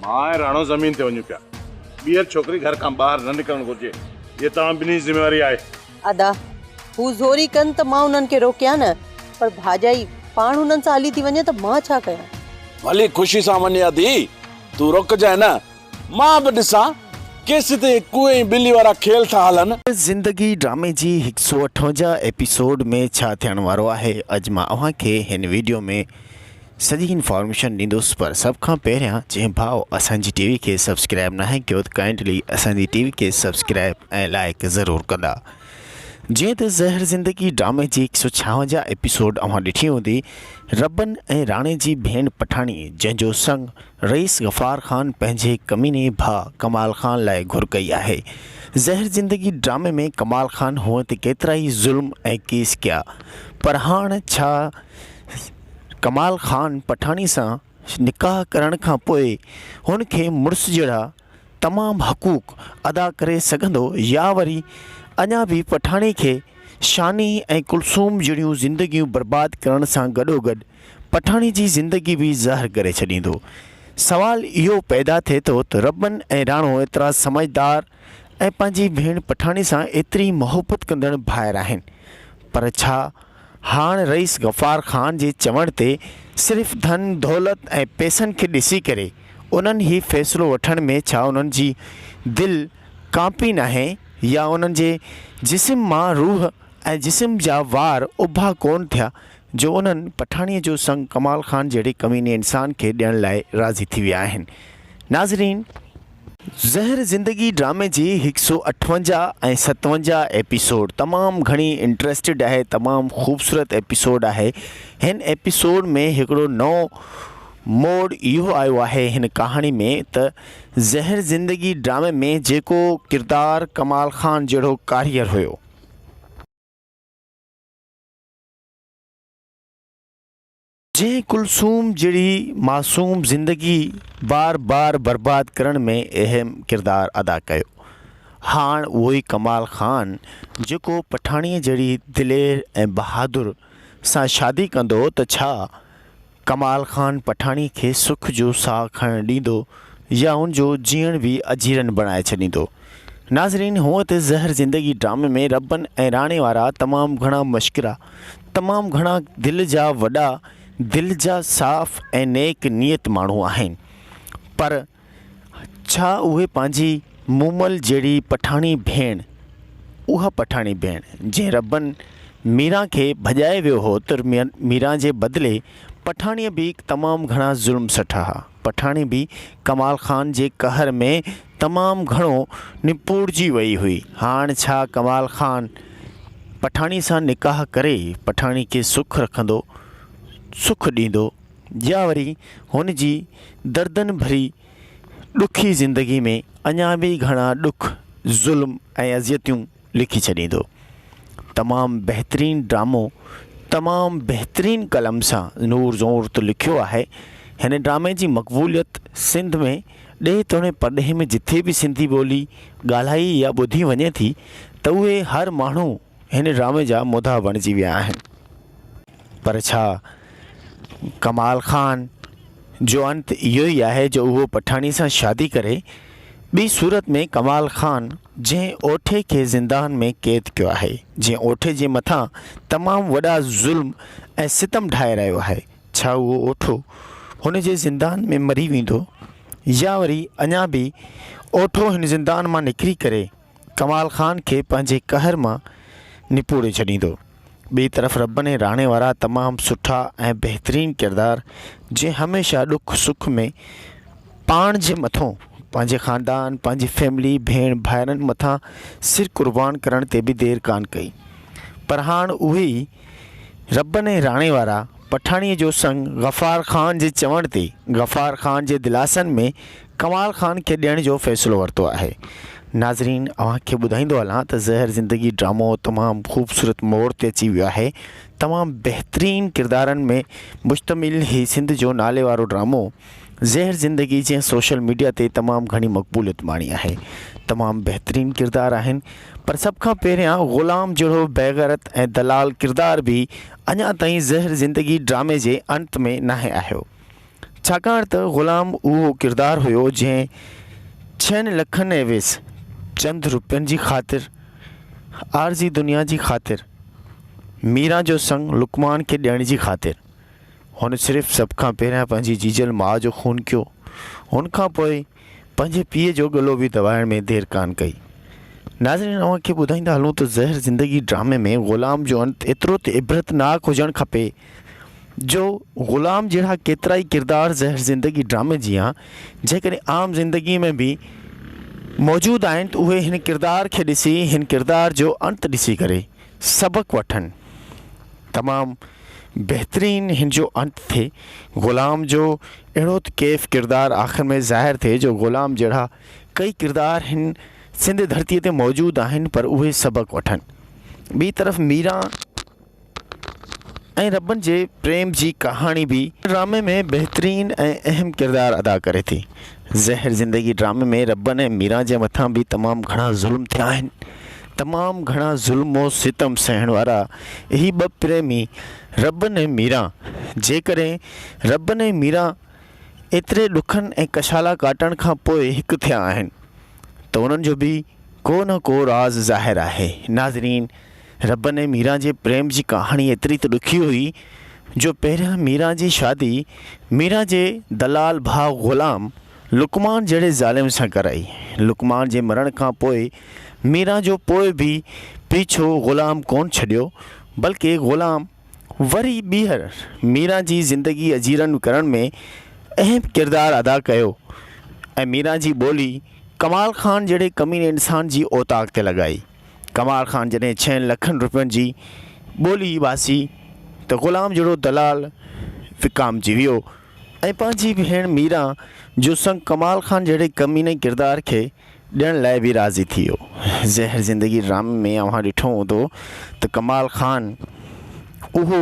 مان ۽ راڻو زمين تي وڃون پيا. ٻيهر ڇوڪري گهر کان ٻاهر نه نڪرڻ گهرجي. هيء توهان ٻنهي جي ذميواري آهي. ادا، هو زوري ڪن ته مان انهن کي روڪيان نه، پر ڀاڄائي پاڻ هنن سان هلي ٿي وڃي ته مان ڇا ڪيان؟ ڀلي خوشي سان وڃي ادي، تون روڪجانء نه. مان به ڏسان ڪيسيتائين ڪوئي ۽ ٻلي وارا کيل ٿا هلن. زندگي ڊرامي جي هڪ سو اٺونجاهه ايپيسوڊ ۾ ڇا ٿيڻ وارو آهي اڄ مان اوهان کي هن ويڊيو ۾ سڄي انفارميشن ڏيندس پر سڀ کان پهريان جنهن ڀاء اسان جي ٽي وي کي سبسڪرائب ناهي ڪيو ته ڪائنڊلي اسان جي ٽي وي کي سبسڪرائب ۽ لائڪ ضرور ڪندا جيئن ته زهر زندگي ڊرامي جي هڪ سو ڇاونجاهه ايپيسوڊ اوهان ڏٺي هوندي ربن ۽ راڻي جي ڀيڻ پٺاڻي جنهن جو سڱ رئيس غفار خان پنهنجي ڪميني ڀاء ڪمال خان لاء گهر ڪئي آهي. زهر زندگي ڊرامي ۾ ڪمال خان هونئن ته ڪيترائي ظلم ۽ ڪيس ڪيا پر هاڻ ڇا ڪمال خان پٺاڻي سان نڪاح ڪرڻ کان پوء هن کي مڙس جهڙا تمام حقوق ادا ڪري سگهندو يا وري اڃا به پٺاڻي کي شاني ۽ ڪلثوم جهڙيون زندگيون برباد ڪرڻ سان گڏوگڏ پٺاڻي جي زندگي به زهر ڪري ڇڏيندو. سوال اهو پيدا ٿئي ٿو ته ربن ۽ راڻو ايترا سمجهدار ۽ پنهنجي ڀيڻ پٺاڻي سان ايتري محبت ڪندڙ ڀائر آهن پر ڇا هاڻ رئيس غفار خان جي چوڻ تي صرف ڌن دولت ۽ پئسن کي ڏسي ڪري انهن هي فيصلو وٺڻ ۾ ڇا انهن جي دل ڪانپي ناهي يا انهن جي جسم مان روح ۽ جسم جا وار اڀا ڪونه ٿيا جو انهن پٺاڻيء جو سڱ ڪمال خان جهڙي ڪميني انسان کي ڏيڻ لاء راضي ٿي ويا آهن. ناظرين! زهر زندگي ڊرامي جي هڪ سو اٺونجاهه ۽ ستونجاهه ايپيسوڊ تمام گهڻي انٽريسٽيڊ آهي تمام خوبصورت ايپيسوڊ آهي هن ايپيسوڊ ۾ هڪڙو نئون موڙ اهو آيو آهي هن ڪهاڻي ۾ ته زهر زندگي ڊرامي ۾ جيڪو ڪردار ڪمال خان جهڙو ڪاريگر هيو. جنهن ڪلثوم جهڙي معصوم زندگي بار بار برباد ڪرڻ ۾ اهم ڪردار ادا ڪيو. هاڻ اهو ئي ڪمال خان جيڪو پٺاڻيء جهڙي دلير ۽ بهادر سان شادي ڪندو ته ڇا ڪمال خان پٺاڻي کي سک جو ساهه کڻڻ ڏيندو يا ان جو جيئڻ به اجيرن بڻائي ڇڏيندو. ناظرين هونء ته زهر زندگي ڊرامي ۾ ربن ۽ راڻي وارا تمام گهڻا مشڪرا، تمام گهڻا دل جا وڏا، دل جا صاف ۽ نيڪ نيت ماڻهو آهن پر ڇا اهي پنهنجي مومل جهڙي پٺاڻي ڀيڻ، اها پٺاڻي ڀيڻ جنهن ربن ميران کي ڀڄائي ويو هو ته ميران جي بدلي پٺاڻيء به تمام گهڻا ظلم سٺا ها. پٺاڻي به ڪمال خان جي قهر ۾ تمام گهڻو نپوڙجي وئي هئي. هاڻ ڇا ڪمال خان پٺاڻي سان نڪاح ڪري پٺاڻي کي سک رکندو، سک ڏيندو؟ يا وري هن جي دردن ڀري ڏکي زندگي ۾ اڃا به گهڻا ڏک، ظلم ۽ اذيتيون لکي ڇڏيندو. تمام بهترين ڊرامو تمام بهترين قلم سان نور زئور ته لکيو آهي. هن ڊرامي جي مقبوليت سنڌ ۾ ڏيهه توڻي پرڏيهه ۾ جٿي به سنڌي ٻولي ڳالهائي يا ٻڌي وڃي ٿي ته اهي هر ماڻهو هن ڊرامي جا مداح بڻجي ويا آهن. پر ڇا ڪمال خان جو انت اهو ئي آهي جو اهو پٺاڻي سان شادي ڪري؟ ٻي صورت ۾ ڪمال خان جنهن اوٺي کي زندان ۾ قيد ڪيو آهي، جنهن اوٺي جي مٿان تمام وڏا ظلم ۽ ستم ڍائي رهيو آهي، ڇا اهو اوٺو هن جي زندان ۾ مري ويندو يا وري اڃا به اوٺو هن زندان مان نڪري ڪري ڪمال خان کي پنهنجي قهر مان نپوڙي ڇڏيندو. ٻئي طرف ربن ۽ راڻي وارا تمام سٺا ۽ بهترين ڪردار جنهن هميشه ڏک سک ۾ پاڻ جي مٿو پنهنجي خاندان پنهنجي فيملي ڀيڻ ڀائرن مٿان سر قربان ڪرڻ تي به دير ڪانه ڪئي پر هاڻ اهي ئي ربن ۽ راڻي وارا پٺاڻيء جو سڱ غفار خان جي چوڻ تي غفار خان جي دلاسن ۾ ڪمال خان کي ڏيڻ جو فيصلو ورتو آهي. ناظرين اوهان کي ٻڌائيندو هلان ته زهر زندگي ڊرامو تمام خوبصورت موڙ تي اچي ويو آهي تمام بهترين ڪردارن ۾ مشتمل هي سنڌ جو نالي وارو ڊرامو زهر زندگي جنهن سوشل ميڊيا تي تمام گهڻي مقبوليت ماڻي آهي تمام بهترين ڪردار آهن پر سڀ کان پهريان غلام جهڙو بيغيرت ۽ دلال ڪردار به اڃا تائين زهر زندگي ڊرامي جي انت ۾ ناهي آيو. ڇاڪاڻ ته غلام اهو ڪردار هيو جنهن ڇهن لکن عيوض چند روپين جي خاطر عارضي دنيا جي خاطر ميران جو سڱ لقمان کي ڏيڻ جي خاطر هن صرف سڀ کان پهريان پنهنجي جيجل ماء جو خون ڪيو ان کان پوء پنهنجي پيء جو ڳلو به دٻائڻ ۾ دير ڪانه ڪئي. ناظرين اوهان کي ٻڌائيندا هلون ته زهر زندگي ڊرامي ۾ غلام جو انت ايترو ته عبرتناڪ هجڻ کپي جو غلام جهڙا ڪيترائي ڪردار زهر زندگي ڊرامي جيان جيڪڏهن عام زندگي ۾ به موجود آهن ته اهي هن ڪردار کي ڏسي هن ڪردار جو انت ڏسي ڪري سبق وٺن. تمام بهترين هن جو انت ٿئي. غلام جو اهڙو ته ڪيف ڪردار آخر ۾ ظاهر ٿئي جو غلام جهڙا ڪئي ڪردار هن سنڌ ڌرتيء تي موجود آهن پر اهي سبق وٺن. ٻي طرف ميران ۽ ربن جي پريم جي ڪهاڻي به ڊرامي ۾ بهترين ۽ اهم ڪردار ادا ڪري ٿي. زهر زندگي ڊرامي ۾ ربن ۽ ميران جي مٿان به تمام گهڻا ظلم ٿيا آهن. تمام گهڻا ظلم و ستم سهڻ وارا هي ٻه پريمي ربن ۽ ميران جيڪڏهن ربن ۽ ميران ايتري ڏکن ۽ ڪشالا ڪاٽڻ کان پوء هڪ ٿيا آهن ته انهن جو به ڪو نه ڪو راز ظاهر آهي. ناظرين ربن ۽ ميران جي پريم جي ڪهاڻي ايتري ته ڏکي هئي جو پهريان ميران جي شادي ميران جي دلال ڀاء غلام لقمان جهڙي ظالم سان ڪرائي. لقمان جي مرڻ کان پوء ميران جو پوء به پيڇو غلام ڪونه ڇڏيو، بلڪه غلام وري ٻيهر ميران جي زندگي اجيرن ڪرڻ ۾ اهم ڪردار ادا ڪيو ۽ ميران جي ٻولي ڪمال خان جهڙي ڪميني انسان جي اوطاق تي لڳائي. ڪمال خان جڏهن ڇهن لکن روپين جي ٻولي باسي ته غلام جهڙو دلال وڪامجي ويو. ۽ پنهنجي ڀيڻ ميران جو سڱ ڪمال خان جهڙي ڪميني ڪردار کي ڏيڻ لاء به راضي ٿي ويو. زهر زندگي ڊرامي ۾ اوهان ڏٺو هوندو ته ڪمال خان اهو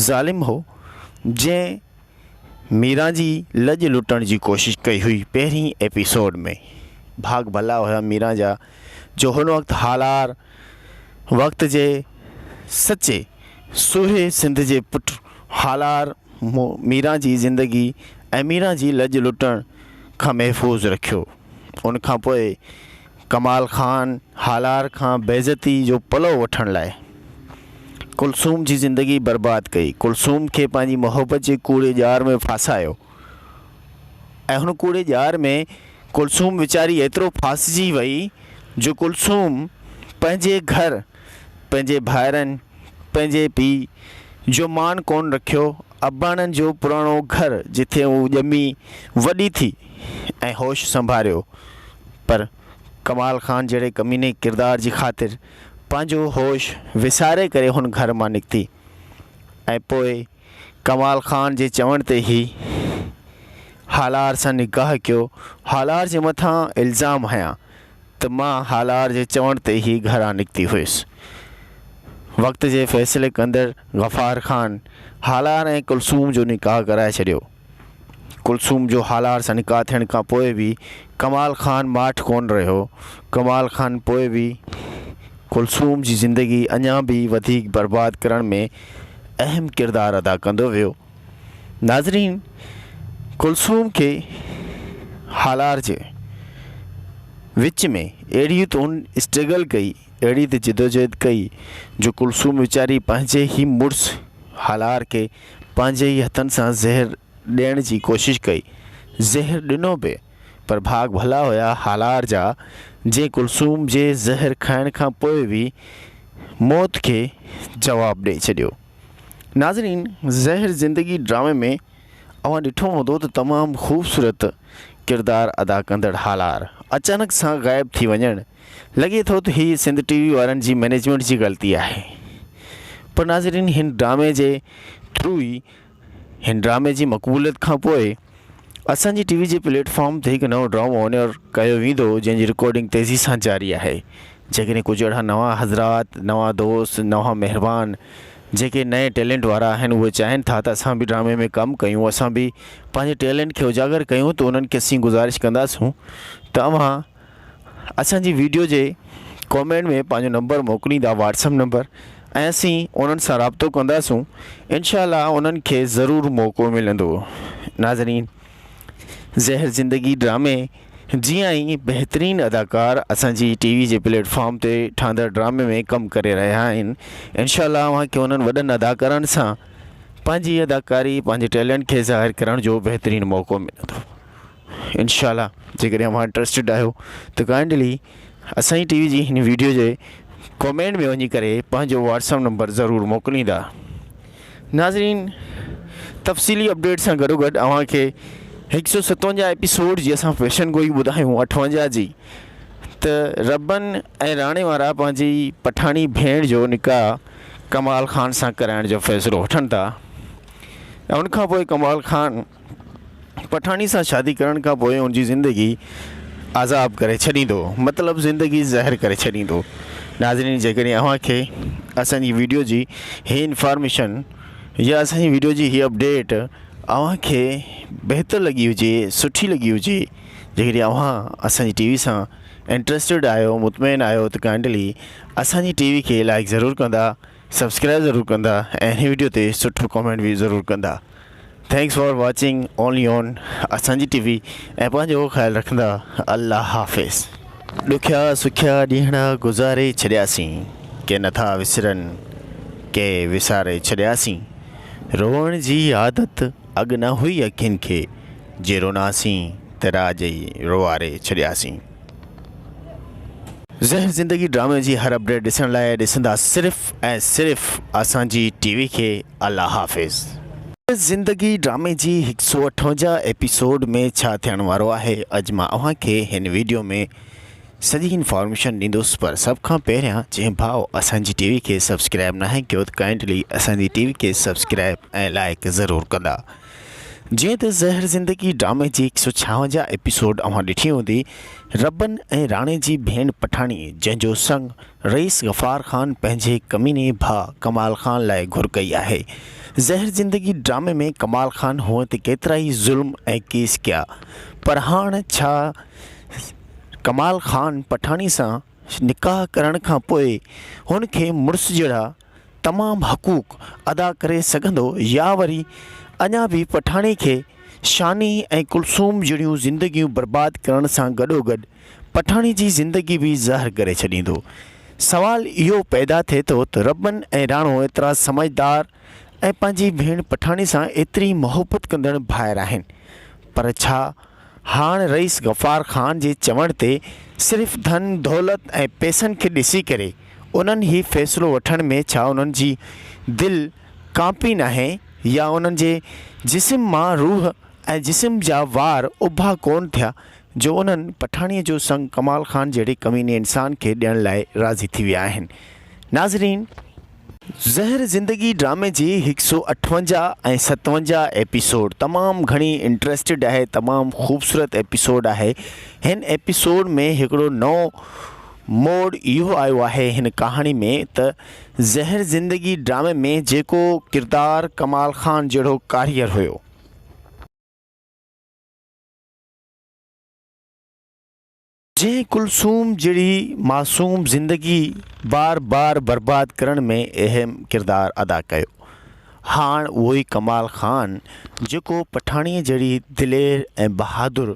ظالم هو جنهن ميران جي لڄ لٽڻ جي ڪوشش ڪئي هئي پهرين ايپيسوڊ ۾ ڀاڳ ڀلا هيا ميران جا جو هن وقت هالار وقت جي سچي سوهي سنڌ جي پٽ هالار ميران جي زندگي ۽ ميران جي لڄ لٽڻ کان محفوظ رکيو. ان کان پوء ڪمال خان هالار کان بيعزتي جو پلئو وٺڻ لاء ڪلثوم جي زندگي برباد ڪئي. ڪلثوم کي پنهنجي محبت جي ڪوڙي ڄار ۾ ڦاسايو ۽ هن ڪوڙي ڄار ۾ ڪلثوم ويچاري ايترو ڦاسجي وئي جو ڪلثوم پنهنجي گهر، پنهنجي ڀائرن، پنهنجي پيء جو مان ڪونه رکيو. اباڻن جو پراڻو گهر جتي هو ڄمي وڏي ٿي ۽ هوش سنڀاريو پر ڪمال خان جهڙي ڪميني ڪردار جي خاطر پنهنجو هوش وساري ڪري هن گهر مان نڪتي ۽ پوء ڪمال خان جي چوڻ تي هي هالار سان نڪاح ڪيو. هالار جي مٿان الزام هنيا ته مان هالار جي چوڻ تي ئي گهران نڪتي هيس. وقت جي فيصلي ڪندڙ غفار خان هالار ۽ ڪلثوم جو نڪاح ڪرائي ڇڏيو. ڪلثوم جو هالار سان نڪاح ٿيڻ کان پوء به ڪمال خان ماٺ ڪونه رهيو. ڪمال خان پوء به ڪلثوم جي زندگي اڃا به وڌيڪ برباد ڪرڻ ۾ اهم ڪردار ادا ڪندو ويو. ناظرين ڪلثوم کي هالار جي وچ ۾ اهڙي ته هن اسٽرگل ڪئي اهڙي ته جدوجهد ڪئي جو ڪلثوم ويچاري پنهنجي ئي مڙس هالار کي پنهنجي ئي هٿن سان زهر ڏيڻ جي ڪوشش ڪئي زهر ڏنو به پر ڀاڳ ڀلا هيا هالار جا جنهن ڪلثوم جي زهر کائڻ کان پوء به موت کي جواب ڏئي ڇڏيو. ناظرين زهر زندگي ڊرامي ۾ اوهان ڏٺو هوندو ته تمام خوبصورت ڪردار ادا ڪندڙ هالار اچانڪ سان غائب ٿي وڃڻ لڳي ٿو ته هي سنڌ ٽي وي وارن جي مئنيجمينٽ جي غلطي آهي پر ناظرين هن ڊرامي جي ٿرو ئي هن ڊرامي جي مقبوليت کان پوء اسان جي ٽي وي جي پليٽ فارم تي هڪ نئون ڊرامو آن ايئر ڪيو ويندو جنهن جي رڪارڊنگ تيزي سان جاري آهي جيڪڏهن ڪجهه اهڙا نوان حضرات نوان دوست نوان مهربان جيڪي نئين ٽيلنٽ وارا آهن اهي چاهين ٿا ته اسان به ڊرامي ۾ ڪم ڪيون اسان به پنهنجي ٽيلنٽ کي اجاگر ڪيون ته انهن کي اسين گذارش ڪنداسون ته اوهان اسان جي ويڊيو جي ڪامينٽ ۾ پنهنجو نمبر موڪليندا واٽس اپ نمبر ۽ اسين انهن سان رابطو ڪنداسون انشاء الله انهن کي ضرور موقعو ملندو. ناظرين زهر زندگي ڊرامي جيان ئي بهترين اداڪار اسان جي ٽي وي جي پليٽ فارم تي ٺهندڙ ڊرامي ۾ ڪم ڪري رهيا آهن. انشاء الله اوهان کي انهن وڏن اداڪارن سان پنهنجي اداڪاري پنهنجي ٽيلنٽ کي ظاهر ڪرڻ جو بهترين موقعو ملندو. انشاء الله جيڪڏهن اوهان انٽرسٽيڊ آهيو ته ڪائنڊلي اسان جي ٽي وي جي هن ويڊيو جي ڪمينٽ ۾ وڃي ڪري پنهنجو واٽس اپ نمبر ضرور موڪليندا. ناظرين تفصيلي اپڊيٽ سان گڏو گڏ اوهان کي هڪ سو ستونجاهه ايپيسوڊ جي اسان پيشن گوئي ٻڌايون اٺونجاهه جي ته ربن ۽ راڻي وارا پنهنجي پٺاڻي ڀيڻ جو نڪاح ڪمال خان سان ڪرائڻ جو فيصلو وٺن ٿا ۽ ان کان پوء ڪمال خان پٺاڻي سان شادي ڪرڻ کان پوء ان جي زندگي عذاب ڪري ڇڏيندو مطلب زندگي زهر ڪري ڇڏيندو. ناظرين جيڪڏهن اوهان کي اسان جي ويڊيو جي هي انفارميشن يا اسان جي ويڊيو جي هي اپڊيٽ اوهان کي بهتر لڳي هجي سٺي لڳي هجي جيڪڏهن اوهان اسان جي ٽي وي سان انٽرسٽيڊ آهيو مطمئن آهيو ته ڪائنڊلي اسان جي ٽي وي کي لائڪ ضرور ڪندا سبسڪرائب ضرور ڪندا ۽ هن ويڊيو تي سٺو ڪمينٽ به ضرور ڪندا thanks for watching only on اسان جي ٽي وي ۽ پنهنجو خيال رکندا الله حافظ. ڏکيا سکيا ڏينهڙا گذاري ڇڏياسين ڪي نٿا وسرن ڪي وساري ڇڏياسين روئڻ جي عادت اڳ نه هئي اکين کي جي رناسين ته راڄ ئي روئاري ڇڏياسين. زهر زندگي ڊرامي جي هر اپڊيٽ ڏسڻ لاء ڏسندا صرف ۽ صرف اسان جي ٽي وي کي الله حافظ. زهر زندگي ڊرامي جي هڪ سو اٺونجاهه ايپيسوڊ ۾ ڇا ٿيڻ وارو آهي اڄ مان اوهان کي هن ويڊيو ۾ سڄي انفارميشن ڏيندس پر سڀ کان پهريان جنهن ڀاء اسان جي ٽي وي کي سبسڪرائب ناهي ڪيو ته ڪائنڊلي اسان جي ٽي وي کي سبسڪرائب ۽ لائڪ ضرور ڪندا جيئن ته زهر زندگي ڊرامي جي هڪ سو ڇاونجاهه ايپيسوڊ اوهان ڏٺي هوندي، ربن ۽ راڻي جي ڀيڻ پٺاڻي جنهن جو سڱ رئيس غفار خان پنهنجي ڪميني ڀاء ڪمال خان لاء گهر ڪئي آهي. زهر زندگي ڊرامي ۾ ڪمال خان هونئن ته ڪيترائي ظلم ۽ ڪيس ڪيا پر هاڻ ڇا ڪمال خان پٺاڻي سان نڪاح ڪرڻ کان پوء هن کي مڙس جهڙا تمام حقوق ادا ڪري سگهندو يا وري اڃا به پٺاڻي کي شاني ۽ ڪلثوم جهڙيون زندگيون برباد ڪرڻ سان گڏوگڏ پٺاڻي جي زندگي به زهر ڪري ڇڏيندو. سوال اهو پيدا ٿئي ٿو ته ربن ۽ راڻو ايترا سمجهدار ۽ پنهنجي ڀيڻ پٺاڻي سان ايتري محبت ڪندڙ ڀائر آهن پر ڇا هاڻ رئيس غفار خان جي چوڻ تي صرف ڌن دولت ۽ پئسن کي ڏسي ڪري انهن هي فيصلو وٺڻ ۾ ڇا انهن جي دل ڪانپي ناهي يا انهن جي جسم مان روح ۽ جسم جا وار اڀا ڪونه ٿيا جو انهن پٺاڻيء جو سڱ ڪمال خان جهڙي ڪميني انسان کي ڏيڻ لاء راضي ٿي ويا آهن. ناظرين! زهر زندگي ڊرامي جي هڪ سو اٺونجاهه ۽ ستونجاهه ايپيسوڊ تمام گهڻي انٽريسٽيڊ آهي تمام خوبصورت ايپيسوڊ آهي هن ايپيسوڊ ۾ هڪڙو نئون موڙ اهو آيو آهي هن ڪهاڻي ۾ ته زهر زندگي ڊرامي ۾ جيڪو ڪردار ڪمال خان جهڙو ڪاريگر هيو. جنهن ڪلثوم جهڙي معصوم زندگي بار بار برباد ڪرڻ ۾ اهم ڪردار ادا ڪيو. هاڻ اهوئي ڪمال خان جيڪو پٺاڻيء جهڙي دلير ۽ بهادر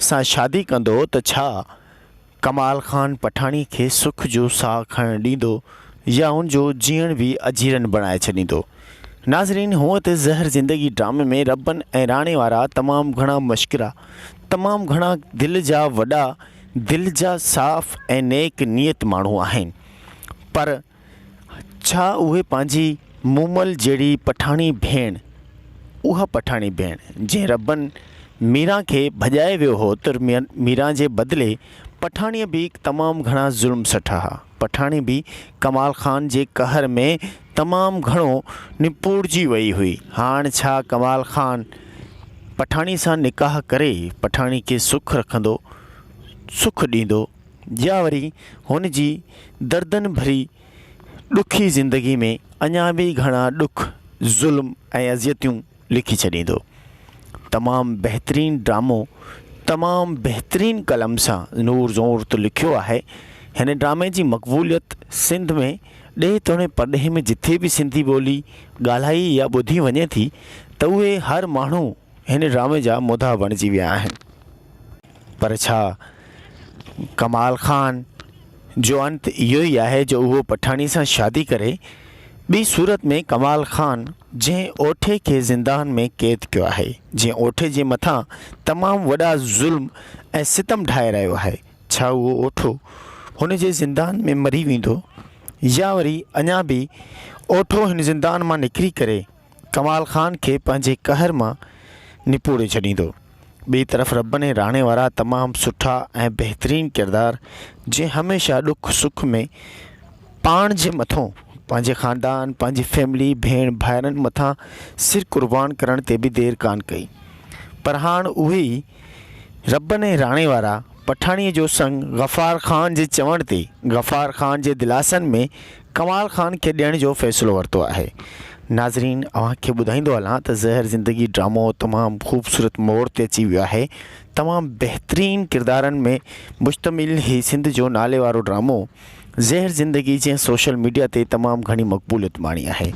سان شادي ڪندو ته ڇا ڪمال خان پٺاڻي کي سک جو ساهه کڻڻ ڏيندو يا ان جو جيئڻ به اجيرن بڻائي ڇڏيندو. ناظرين هونء ته زهر زندگي ڊرامي ۾ ربن ۽ راڻي وارا تمام گهڻا مشڪرا، تمام گهڻا دل جا وڏا، دل جا صاف ۽ نيڪ نيت ماڻهو آهن پر ڇا اهي پنهنجي مومل جهڙي پٺاڻي ڀيڻ، اها پٺاڻي ڀيڻ جنهن ربن ميران کي ڀڄائي ويو هو ته ميران جي بدلي پٺاڻيء به تمام گهڻا ظلم سٺا ها. پٺاڻي به ڪمال خان جي قهر ۾ تمام گهڻو نپوڙجي وئي هئي. هاڻ ڇا ڪمال خان پٺاڻي سان نڪاح ڪري پٺاڻي کي سک رکندو، سک ڏيندو يا وري هن جي دردن ڀري ڏکي زندگي ۾ اڃا به گهڻا ڏک، ظلم ۽ اذيتون لکي ڇڏيندو. تمام بهترين ڊرامو تمام بهترين قلم سان نور زئور ته لکيو آهي. هن ڊرامي جي مقبوليت سنڌ ۾ ڏيهه توڻي پرڏيهه ۾ جٿي به سنڌي ٻولي ڳالهائي يا ٻڌي وڃي ٿي ته اهي هر ماڻهو هن ڊرامي جا مدعا بڻجي ويا آهن. پر ڇا ڪمال خان جو انت اهو ئي آهي جو اهو پٺاڻي سان شادي ڪري؟ ٻي صورت ۾ ڪمال خان جنهن اوٺي کي زندان ۾ قيد ڪيو آهي، جنهن اوٺي جي مٿان تمام وڏا ظلم ۽ ستم ڍائي رهيو آهي، ڇا اهو اوٺو هن جي زندان ۾ مري ويندو يا وري اڃا به اوٺو هن زندان مان نڪري ڪري ڪمال خان کي پنهنجي قهر مان نپوڙي ڇڏيندو. ٻئي طرف ربن ۽ راڻي وارا تمام سٺا ۽ بهترين ڪردار جنهن هميشه ڏک سک ۾ پاڻ جي مٿو پنهنجي خاندان پنهنجي فيملي ڀيڻ ڀائرن مٿان سر قربان ڪرڻ تي به دير ڪانه ڪئي پر هاڻ اهي ئي ربن ۽ راڻي وارا پٺاڻيء جو سڱ غفار خان جي چوڻ تي غفار خان جي دلاسن ۾ ڪمال خان کي ڏيڻ جو فيصلو ورتو آهي. ناظرين اوهان کي ٻڌائيندو هلان ته زهر زندگي ڊرامو تمام خوبصورت موڙ تي اچي ويو آهي تمام بهترين ڪردارن ۾ مشتمل هي سنڌ جو نالي وارو ڊرامو زهر زندگي جنهن سوشل ميڊيا تي تمام گهڻي مقبوليت ماڻي آهي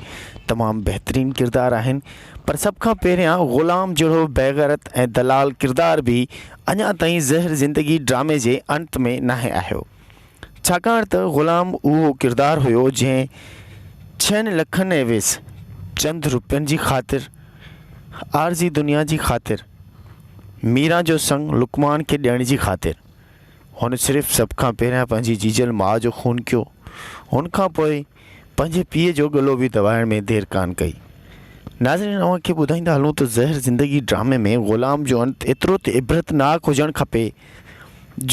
تمام بهترين ڪردار آهن پر سڀ کان پهريان غلام جهڙو بيغيرت ۽ دلال ڪردار به اڃا تائين زهر زندگي ڊرامي جي انت ۾ ناهي آيو ڇاڪاڻ ته غلام اهو ڪردار هيو جنهن ڇهن لکن عيوض چند روپين جي خاطر عارضي دنيا جي خاطر ميران جو سڱ لقمان کي ڏيڻ جي خاطر هن صرف سڀ کان پهريان پنهنجي جيجل ماء جو خون ڪيو، ان کان پوء پنهنجي پيء جو ڳلو به دٻائڻ ۾ دير ڪانه ڪئي. ناظرين اوهان کي ٻڌائيندا هلون ته زهر زندگي ڊرامي ۾ غلام جو انت ايترو ته عبرتناڪ هجڻ کپي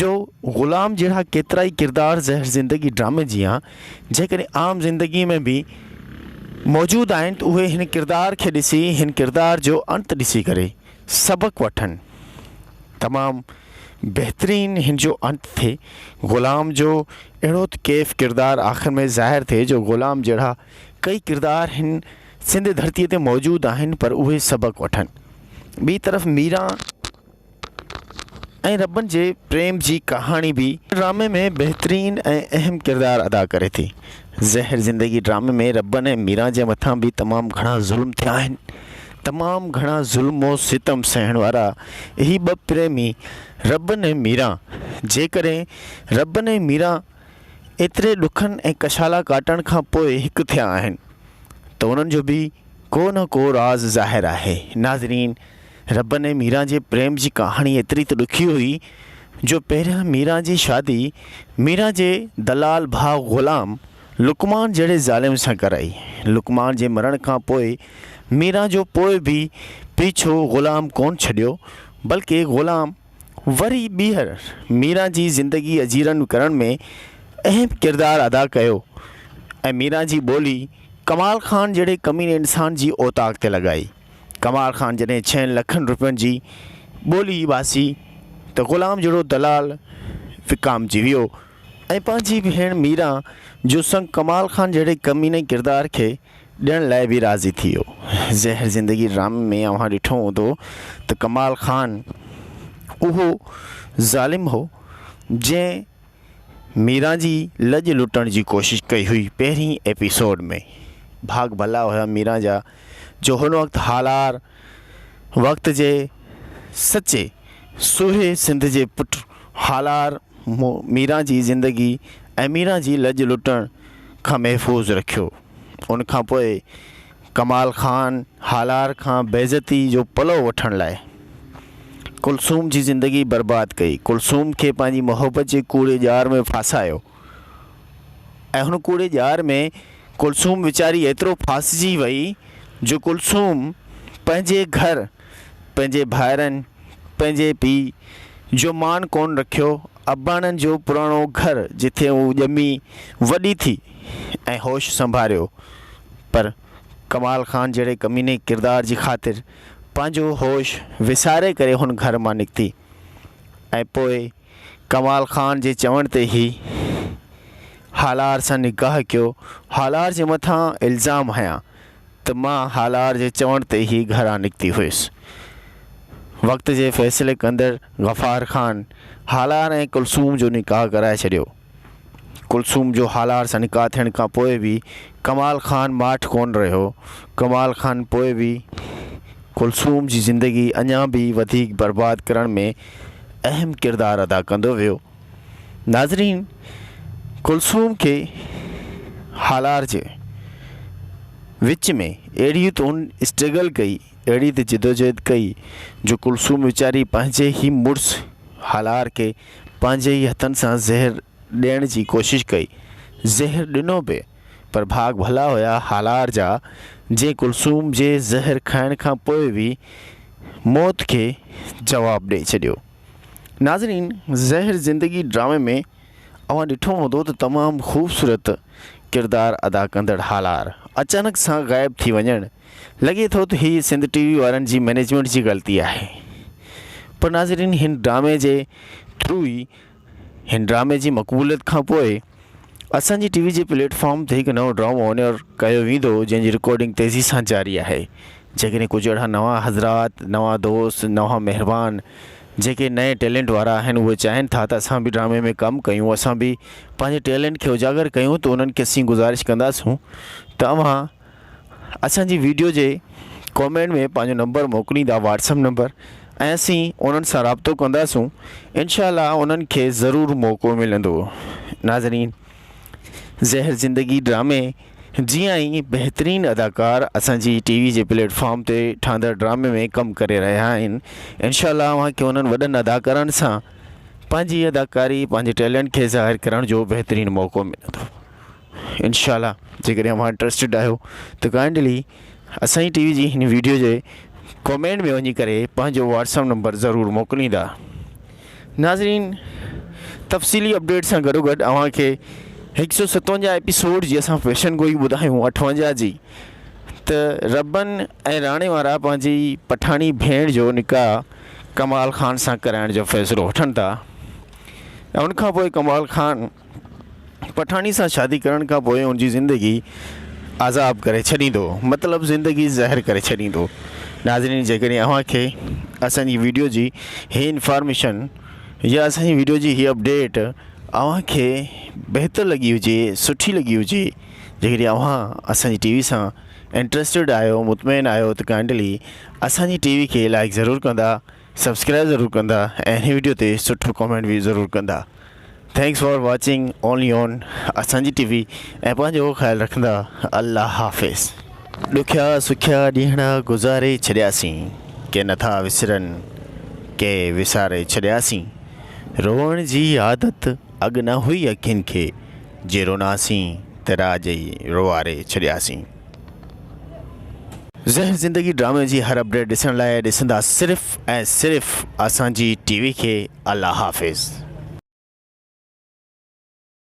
جو غلام جهڙا ڪيترائي ڪردار زهر زندگي ڊرامي جيان جيڪڏهن عام زندگي ۾ به موجود آهن ته اهي هن ڪردار کي ڏسي هن ڪردار جو انت ڏسي ڪري سبق وٺن. تمام بهترين هن جو انت ٿئي. غلام جو اهڙو ته ڪيف ڪردار آخر ۾ ظاهر ٿئي جو غلام جهڙا ڪئي ڪردار هن سنڌ ڌرتيء تي موجود آهن پر اهي سبق وٺن. ٻي طرف ميران ۽ ربن جي پريم جي ڪهاڻي به ڊرامي ۾ بهترين ۽ اهم ڪردار ادا ڪري ٿي. زهر زندگي ڊرامي ۾ ربن ۽ ميران جي مٿان به تمام گهڻا ظلم ٿيا آهن. تمام گهڻا ظلم و ستم سهڻ وارا هي ٻه پريمي ربن ۽ ميران جيڪڏهن ربن ۽ ميران ايتري ڏکن ۽ ڪشالا ڪاٽڻ کان پوء هڪ ٿيا آهن ته انهن جو به ڪو نه ڪو راز ظاهر آهي. ناظرين ربن ۽ ميران جي پريم جي ڪهاڻي ايتري ته ڏکي هئي جو پهريان ميران جي شادي ميران جي دلال ڀاء غلام لقمان جهڙي ظالم سان ڪرائي. لقمان جي مرڻ کان پوء ميران جو پوء به پيڇو غلام ڪونه ڇڏيو، بلڪه غلام وري ٻيهر ميران جي زندگي اجيرن ڪرڻ ۾ اهم ڪردار ادا ڪيو ۽ ميران جي ٻولي ڪمال خان جهڙي ڪميني انسان جي اوطاق تي لڳائي. ڪمال خان جڏهن ڇهن لکن روپين جي ٻولي باسي ته غلام جهڙو دلال وڪامجي ويو. ۽ پنهنجي ڀيڻ ميران جو سڱ ڪمال خان جهڙي ڪميني ڪردار کي ڏيڻ لاء به راضي ٿي ويو. زهر زندگي ڊرامي ۾ اوهان ڏٺو هوندو ته ڪمال خان اهو ظالم هو جنهن ميران جي لڄ لٽڻ جي ڪوشش ڪئي هئي پهرين ايپيسوڊ ۾ ڀاڳ ڀلا هيا ميران جا جو هن وقت هالار وقت جي سچي سوهي سنڌ جي پٽ هالار ميران جي زندگي ۽ ميران جي لڄ لٽڻ کان محفوظ رکيو. ان کان پوء ڪمال خان هالار کان بيعزتي جو پلئو وٺڻ لاء ڪلثوم جي زندگي برباد ڪئي. ڪلثوم کي پنهنجي محبت جي ڪوڙي ڄار ۾ ڦاسايو ۽ هن ڪوڙي ڄار ۾ ڪلثوم ويچاري ايترو ڦاسجي وئي جو ڪلثوم پنهنجي گهر، پنهنجي ڀائرن، پنهنجي پيء جو مان ڪونه رکيو. اباڻن جو پراڻو گهر جتي هو ڄمي وڏي ٿي ۽ هوش سنڀاريو پر ڪمال خان جهڙي ڪميني ڪردار جي خاطر پنهنجو هوش وساري ڪري هن گهر مان نڪتي ۽ پوء ڪمال خان جي چوڻ تي هي هالار سان نڪاح ڪيو. هالار جي مٿان الزام هنيا ته مان هالار جي چوڻ تي ئي گهران نڪتي هيس. وقت جي فيصلي ڪندڙ غفار خان هالار ۽ ڪلثوم جو نڪاح ڪرائي ڇڏيو. ڪلثوم جو هالار سان نڪاح ٿيڻ کان پوء به ڪمال خان ماٺ ڪونه رهيو. ڪمال خان پوء به ڪلثوم جي زندگي اڃا به وڌيڪ برباد ڪرڻ ۾ اهم ڪردار ادا ڪندو ويو. ناظرين ڪلثوم کي هالار جي وچ ۾ اهڙي ته هن اسٽرگل ڪئي اهڙي ته جدوجهد ڪئي جو ڪلثوم ويچاري پنهنجي ئي مڙس هالار کي پنهنجي ئي هٿن سان زهر ڏيڻ جي ڪوشش ڪئي زهر ڏنو به پر ڀاڳ ڀلا هيا هالار جا جنهن ڪلثوم جي زهر کائڻ کان پوء به موت کي جواب ڏئي ڇڏيو. ناظرين زهر زندگي ڊرامي ۾ اوهان ڏٺو هوندو ته تمام خوبصورت ڪردار ادا ڪندڙ هالار اچانڪ سان غائب ٿي وڃڻ لڳي ٿو ته هي سنڌ ٽي وي وارن جي مئنيجمينٽ جي غلطي آهي پر ناظرين هن ڊرامي جي ٿرو ئي هن ڊرامي جي مقبوليت کان پوء اسان جي ٽي وي جي پليٽ فارم تي هڪ نئون ڊرامو آن ايئر ڪيو ويندو جنهن جي رڪارڊنگ تيزي سان جاري آهي جيڪڏهن ڪجهه اهڙا نوان حضرات نوان دوست نوان مهربان جيڪي نئين ٽيلنٽ وارا آهن اهي چاهين ٿا ته اسان به ڊرامي ۾ ڪم ڪيون اسان به پنهنجي ٽيلنٽ کي اجاگر ڪيون ته انهن کي اسين گذارش ڪنداسون ته اوهان اسان جي ويڊيو جي ڪامينٽ ۾ پنهنجو نمبر موڪليندا واٽس اپ نمبر ۽ اسين انهن سان رابطو ڪنداسون انشاء الله انهن کي ضرور موقعو ملندو ناظرين زهر زندگي ڊرامي جيان ئي بهترين اداڪار اسان جي ٽي وي جي پليٽ فارم تي ٺهندڙ ڊرامي ۾ ڪم ڪري رهيا آهن انشاء الله اوهان کي انهن وڏن اداڪارن سان پنهنجي اداڪاري پنهنجي ٽيلنٽ کي ظاهر ڪرڻ جو بهترين موقعو ملندو انشاء الله جيڪڏهن اوهان انٽرسٽيڊ آهيو ته ڪائنڊلي اسان جي ٽي وي جي هن ويڊيو جي ڪمينٽ ۾ وڃي ڪري پنهنجو واٽس اپ نمبر ضرور موڪليندا ناظرين تفصيلي اپڊيٽ سان گڏو گڏ اوهان کي هڪ سو ستونجاهه ايپيسوڊ جي اسان پيشن گوئي ٻڌايون اٺونجاهه جي ته ربن ۽ راڻي وارا پنهنجي پٺاڻي ڀيڻ جو نڪاح ڪمال خان سان ڪرائڻ جو فيصلو وٺن ٿا ۽ ان کان پوء ڪمال خان پٺاڻي سان شادي ڪرڻ کان پوء ان جي زندگي عذاب ڪري ڇڏيندو مطلب زندگي زهر ڪري ڇڏيندو ناظرين جيڪڏهن اوهان کي اسان جي ويڊيو جي هي انفارميشن يا اسان جي ويڊيو جي هي اپڊيٽ اوهان کي بهتر لڳي هجي سٺي لڳي هجي جيڪڏهن اوهان اسان جي ٽي وي سان انٽرسٽيڊ آهيو مطمئن آهيو ته ڪائنڊلي اسان جي ٽي وي کي لائڪ ضرور ڪندا سبسڪرائب ضرور ڪندا ۽ هن ويڊيو تي سٺو ڪمينٽ به ضرور ڪندا thanks for watching only on اسان جي ٽي وي ۽ پنهنجو خيال رکندا الله حافظ. ڏکيا سکيا ڏينهڙا گذاري ڇڏياسين ڪي نٿا وسرن ڪي وساري ڇڏياسين روئڻ جي عادت اڳ نه هئي اکين کي جي روناسين ته راڄ ئي روئاري ڇڏياسين. زهر زندگي ڊرامي جي هر اپڊيٽ ڏسڻ لاء ڏسندا صرف ۽ صرف اسان جي ٽي وي کي الله حافظ.